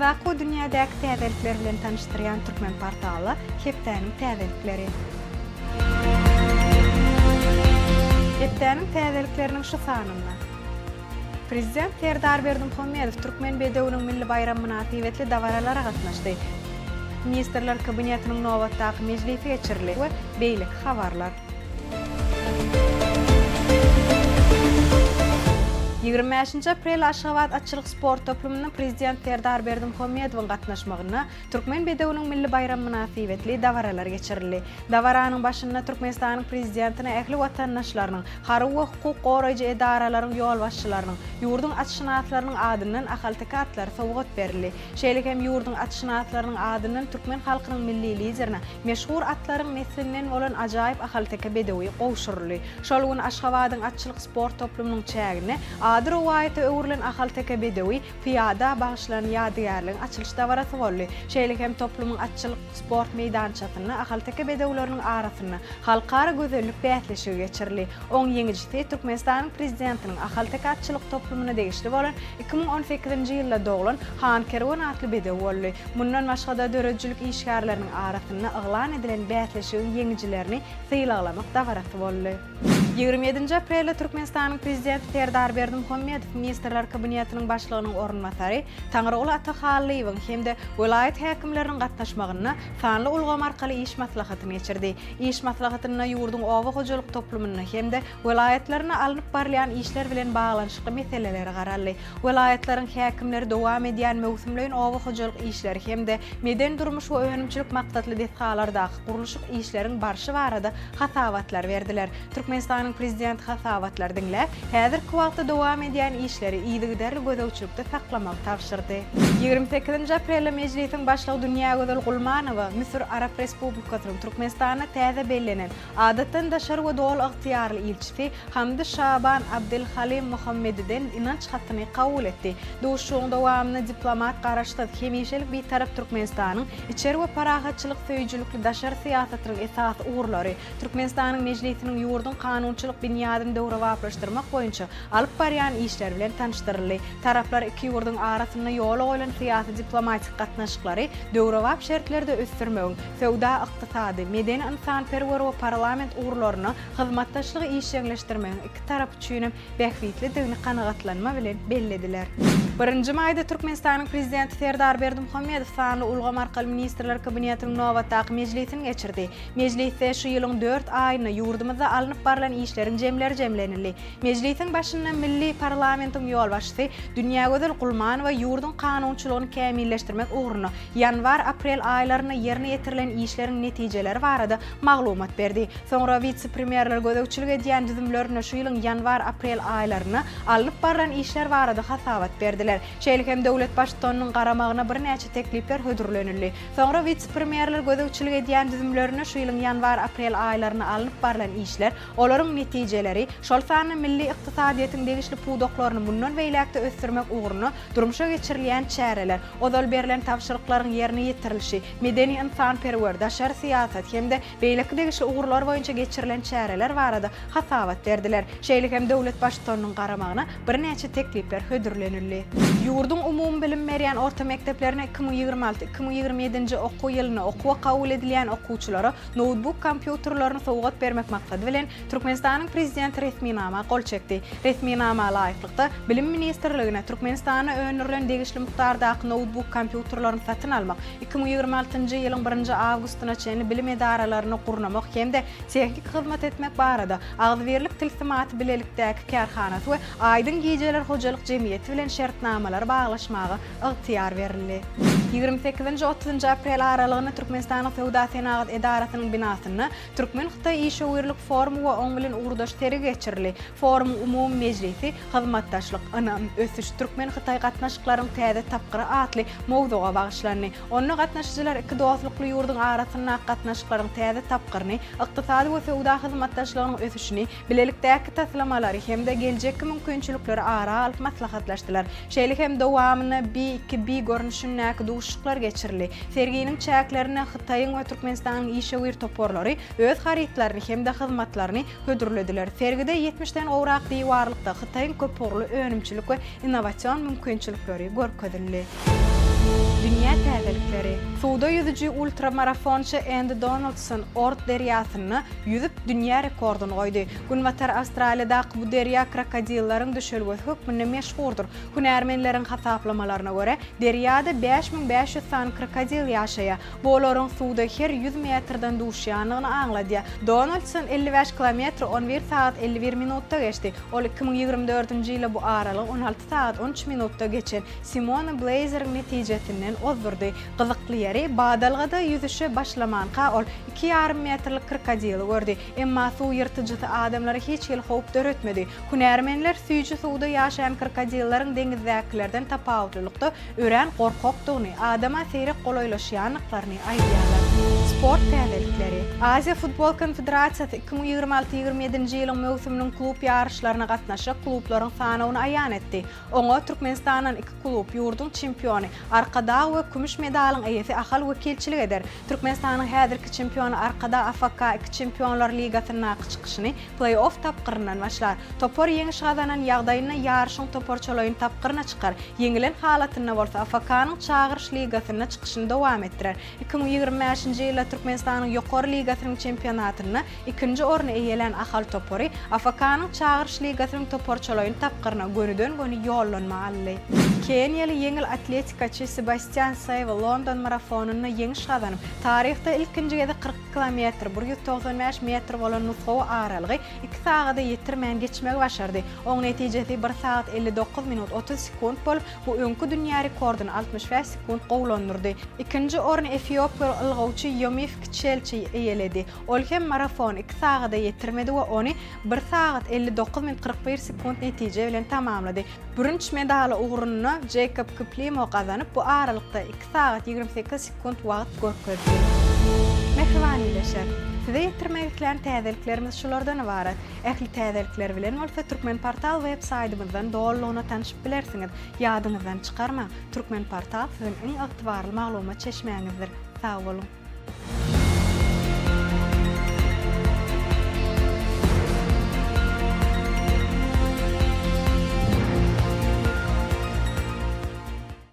Ýurdumyzdaky we dünýädäki täzelikler bilen tanyşdyrýan Türkmen portala hepdäniň täzelikleri. Hepdäniň täzelikleriniň şu sanynda. Prezident Serdar Berdimuhamedow Türkmen bedewiniň milli baýramy mynasybetli dabaralara gatnaşdy. Ministrler Kabinetiniň nobatdaky mejlisi geçirildi we beýleki habarlar. 25-nji aprel Aşgabat atçylyk sport toplumynda Prezident Serdar Berdimuhamedowyň gatnaşmagynda Türkmen bedewiniň milli baýramy mynasybetli dabaralar geçirildi. Dabaranyň başynda Türkmenistanyň Prezidentine ähli watandaşlarynyň, harby we hukuk goraýjy edaralaryň ýolbaşçylarynyň, ýurduň atşynaslarynyň adyndan ahalteke atlary sowgat berildi. Şeýle hem ýurduň atşynaslarynyň adyndan türkmen halkynyň Milli Liderine meşhur atlaryň neslinden bolan ajaýyp ahalteke bedewi gowşuryldy. Şol gün Aşgabadyň atçylyk sport toplumynyň çäginde ady rowaýata öwrülen ahalteke bedewi pyýada bagyşlanan ýadygärligiň açylyş dabarasy boldy. Şeýle hem toplumyň atçylyk sport meýdançasynda ahalteke bedewleriniň arasynda halkara gözellik bäsleşigi geçirildi. Oň ýeňijisi Türkmenistanyň Prezidentiniň ahalteke atçylyk toplumyna degişli bolan 2018-nji ýylda doglan Han Kerwen atly bedew boldy. Mundan başga-da döredijilik işgärleriniň arasynda yglan edilen bäsleşigiň ýeňijilerini sylaglamak dabarasy boldy. 27-nji aprelde Türkmenistanyň Prezidenti Serdar Berdimuhamedow Ministrler Kabinetiniň Başlygynyň orunbasary Taňryguly Atahallyýewiň hem-de welaýat häkimleriniň gatnaşmagynda sanly ulgam arkaly iş maslahatyny geçirdi. Iş maslahatynda ýurduň oba hojalyk toplumynda hem-de welaýatlarynda alnyp barylýan işler bilen baglanyşykly meselelere garaldy. Welaýatlaryň häkimleri dowam edýän möwsümleýin oba hojalyk işleri hem-de medeni-durmuş we önümçilik maksatly desgalardaky gurluşyk işleriň barşy barada hasabatlar berdiler. Türkmenistanyň Prezidenti hasabatlary diňläp, häzirki wagtda dowam edýän işleri yzygiderli gözegçilikde saklamagy tabşyrdy. 28-nji aprelde Mejlisiň Başlygy Dünýägözel Gulmanowa Müsür Arap Respublikasynyň Türkmenistanda täze bellenen Adatdan daşary we doly ygtyýarly ilçisi Hamdy Şaban Abdelhalim Muhammediden ynanç hatyny kabul etdi. Duşuşygyň dowamynda diplomat Garaşsyz, hemişelik Bitarap Türkmenistanyň içeri we parahatçylyk söýüjilikli daşary syýasatynyň esasy ugurlary, Türkmenistanyň Mejlisiniň ýurduň kanunçylyk binýadyny döwrebaplaşdyrmak boýunça alyp barýan işleri bilen tanyşdyryldy. Taraplar iki ýurduň arasynda ýola goýlan syýasy-diplomatik gatnaşyklary döwrebap şertlerde ösdürmegiň, söwda-ykdysady, medeni-ynsanperwer we parlament ugurlarynda hyzmatdaşlygy işjeňleşdirmegiň iki tarap üçinem bähbitlidigini kanagatlanma bilen bellediler. Birinji maýda Türkmenistanyň Prezidenti Serdar Berdimuhamedow sanly ulgam arkaly Ministrler Kabinetiniň nobatdaky mejlisini geçirdi. Mejlisde şu ýylyň dört aýynda ýurdumyzda alnyp barlan işleriň jemleri jemlenildi. Mejlisiň başynda milli parlamentiň ýolbaşçysy Dünýägözel Gulmanowa ýurduň kanunçylygyny kämilleşdirmek ugrunda ýanwar-aprel aýlarynda ýerine ýetirilen işleriň netijeleri barada maglumat berdi. Soňra wise-premýerler gözegçilik edýän düzümlerinde şu ýylyň ýanwar-aprel aýlarynda alnyp barlan işler barada hasabat berdiler. Şeýle hem döwlet Baştutanynyň garamagyna birnäçe teklipler hödürlenildi. Soňra wise-premýerler gözegçilik edýän düzümlerinde şu ýylyň ýanwar-aprel aýlarynda alnyp barlan işler, olaryň netijeleri, şol sanda milli ykdysadyýetiň degişli pudaklaryny mundan beýläk-de ösdürmek ugrunda durmuşa geçirilýän çäreler, ozal berlen tabşyryklaryň ýerine ýetirilişi, medeni-ynsanperwer, daşary syýasat hem-de beýleki degişli ugurlar boýunça geçirilen çäreler barada hasabat berdiler. Şeýle hem döwlet Baştutanynyň garamagyna birnäçe teklipler hödürlenildi. Ýurduň umumybilim berýän orta mekdeplerine 2026, 2027-nji okuw ýylynda okuwa kabul edilýän okuwçylara noutbuk kompýuterlerini sowgat bermek maksady bilen, Türkmenistanyň Prezidenti resminama gol çekdi. Resminama laýyklykda, Bilim ministrligine Türkmenistanda öndürilen degişli mukdardaky noutbuk kompýuterlerini satyn almak, 2026-njy ýylyň birinji awgustyna çenli bilim edaralaryny gurnamak hem-de tehniki hyzmat etmek barada Agzybirlik tilsimaty bilelikdäki kärhanasy we Aýdyň gijeler hojalyk jemgyýeti bilen şertnamalary baglaşmaga ygtyýar berildi. 28-nji, 30-njy aprel aralygynda Türkmenistanyň Söwda-senagat edarasynyň binasynda Türkmen-hytaý işewürlik forumy we oň bilen ugurdaş sergi geçirildi. Forumyň umumy mejlisi Hyzmatdaşlyk, ynam, ösüş, türkmen-hytaý gatnaşyklaryň täze tapgyry atly mowzuga bagyşlandy. Onda gatnaşyjylar iki dostlukly ýurduň arasyndaky gatnaşyklaryň täze tapgyryny, ykdysady we söwda hyzmatdaşlygynyň ösüşini, bilelikdäki taslamalary hem-de geljekki mümkinçilikleri ara alyp maslahatlaşdylar. Şeýle hem dowamynda B iki B görnüşindäki duşuşyklar geçirildi. Serginiň çäklerinde Hytaýyň we Türkmenistanyň işewür toparlary öz harytlaryny hem-de hyzmatlaryny hödürlediler. Sergide ýetmişden gowrak diwarlykda Hytaýyň köpugurly önümçilik we innowasion mümkinçilikleri görkezildi. Dünýä täzelikleri. Suwda ýüzüji ultramarafonçy Endi Donaldson Ord derýasynda ýüzüp dünýä rekordyny goýdy. Günbatar Awstraliýadaky bu derýa krokodilleriň düşelgesi hökmünde meşhurdyr. Hünärmenleriň hasaplamalaryna görä, derýada 5500 sany krokodil ýaşaýar. Bu olaryň suwda her 100 metrden duşýandygyny aňladýar. Donaldson 55 kilometri 11 sagat 51 minutda geçdi. Ol 2024-nji ýyla bu aralygy 16 sagat 13 minutda geçen Simona Bleýzeriň netijesinden ozdurdy. Gyzykly ýeri, badalgada ýüzüşe başlamanka ol iki ýarym metrlik krokodili gördi. Emma suw ýyrtyjysy adamlara hiç hili howp döretmedi. Hünärmenler süýji suwda ýaşaýan krokodilleriň deňizdäkilerden tapawutlylykda örän gorkakdygyny, adama seýrek golaýlaşýandyklaryny aýdýarlar. Sport täzelikleri. Aziýa futbol konfederasiýasy 2026, 27-nji ýylyň möwsüminiň klub ýaryşlaryna gatnaşjak klublaryň sanawyny aýan etdi. Oňa Türkmenistandan iki klub, ýurduň çempiony Arkadag we kümüş medalyň eýesi Ahal wekilçilik eder. Türkmenistanyň häzirki çempiony Arkadag AFK iki Çempionlar ligasyndaky çykyşyny pleý-off tapgyryndan başlar. Topar ýeňiş gazanan ýagdaýynda ýaryşyň toparçalaýyn tapgyryna çykar. Ýeňilen halatynda bolsa AFK-nyň Çagyryş ligasynda çykyşyny dowam etdirer. 2025-nji ýylda Türkmenistanyň Ýokary ligasynyň çempionatynda Ikinji orny eýelän Ahal topary AFK-nyň Çagyryş ligasynyň toparçalaýyn tapgyryna gönüden-göni ýollanma aldy. Keniýaly ýeňil atletikaçy Sebastýan Sewe London marafonynda ýeňiş gazanyp, taryhda ilkinji gezek 42 kilometr, 195 metr bolan nusgawy aralygy iki sagada ýetirmän geçmegi başardy. Oň netijesi bir sagat 59 minut 30 sekunt bolup, bu öňki dünýä rekordyny 65 sekunt gowulandyrdy. Ikinji orny efiopiýaly ylgawçy Ýomif Kçelçi eýeledi. Ol hem marafony iki sagada ýetirmedi we ony bir sagat 59 minut 41 sekunt netije bilen tamamlady. Bürünç medaly ugrunda Jeýkob Kiplimo gazanyp, bu aralykda iki sagat 28 sekunt wagt görkezdi. Mähriban ildeşler! Size ýetirmek islän täzeliklerimiz şulardan ybarat. Ähli täzelikler bilen bolsa Türkmenportal web saýdymyzdan dolulygyna tanşyp bilersiňiz. Ýadyňyzdan çykarmaň, Türkmenportal siziň iň ygtybarly maglumat çeşmäňizdir. Sag boluň!